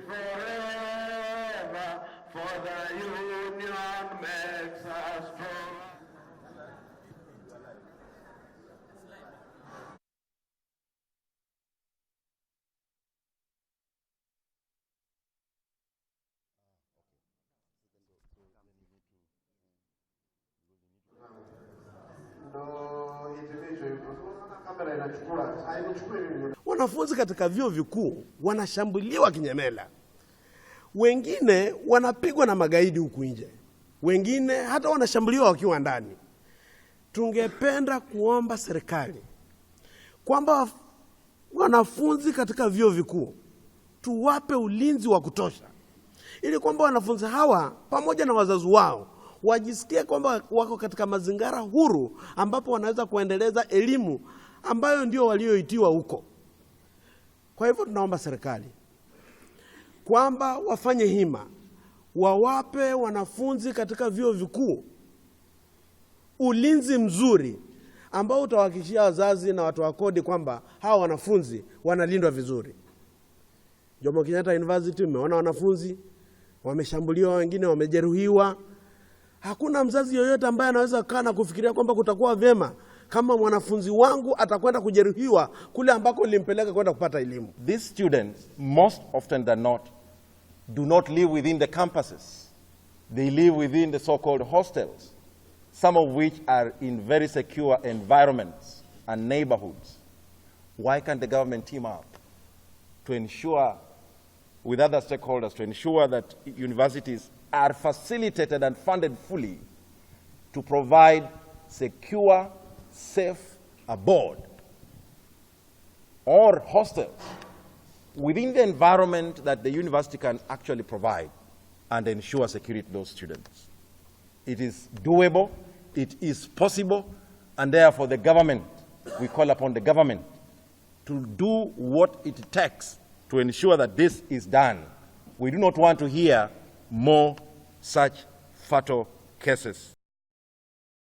Forever, for the union makes us strong. Wanafunzi katika vyuo vikuu wanashambuliwa kinyemela, wengine wanapigwa na magaidi huku nje, wengine hata wanashambuliwa wakiwa ndani. Tungependa kuomba serikali kwamba wanafunzi katika vyuo vikuu tuwape ulinzi wa kutosha, ili kwamba wanafunzi hawa pamoja na wazazi wao wajisikie kwamba wako katika mazingira huru ambapo wanaweza kuendeleza elimu ambayo ndio walioitiwa huko. Kwa hivyo tunaomba serikali kwamba wafanye hima, wawape wanafunzi katika vyuo vikuu ulinzi mzuri ambao utawahakikishia wazazi na watu wa kodi kwamba hawa wanafunzi wanalindwa vizuri. Jomo Kenyatta University, umeona wanafunzi wameshambuliwa, wengine wamejeruhiwa. Hakuna mzazi yoyote ambaye anaweza kukaa na kufikiria kwamba kutakuwa vyema kama mwanafunzi wangu atakwenda kujeruhiwa kule ambako nilimpeleka kwenda kupata elimu. These students, most often than not, do not live within the campuses. They live within the so-called hostels, some of which are in very secure environments and neighborhoods. Why can't the government team up to ensure, with other stakeholders, to ensure that universities are facilitated and funded fully to provide secure, safe abode or hostels within the environment that the university can actually provide and ensure security to those students? It is doable, it is possible, and therefore the government, we call upon the government to do what it takes to ensure that this is done. We do not want to hear more such fatal cases.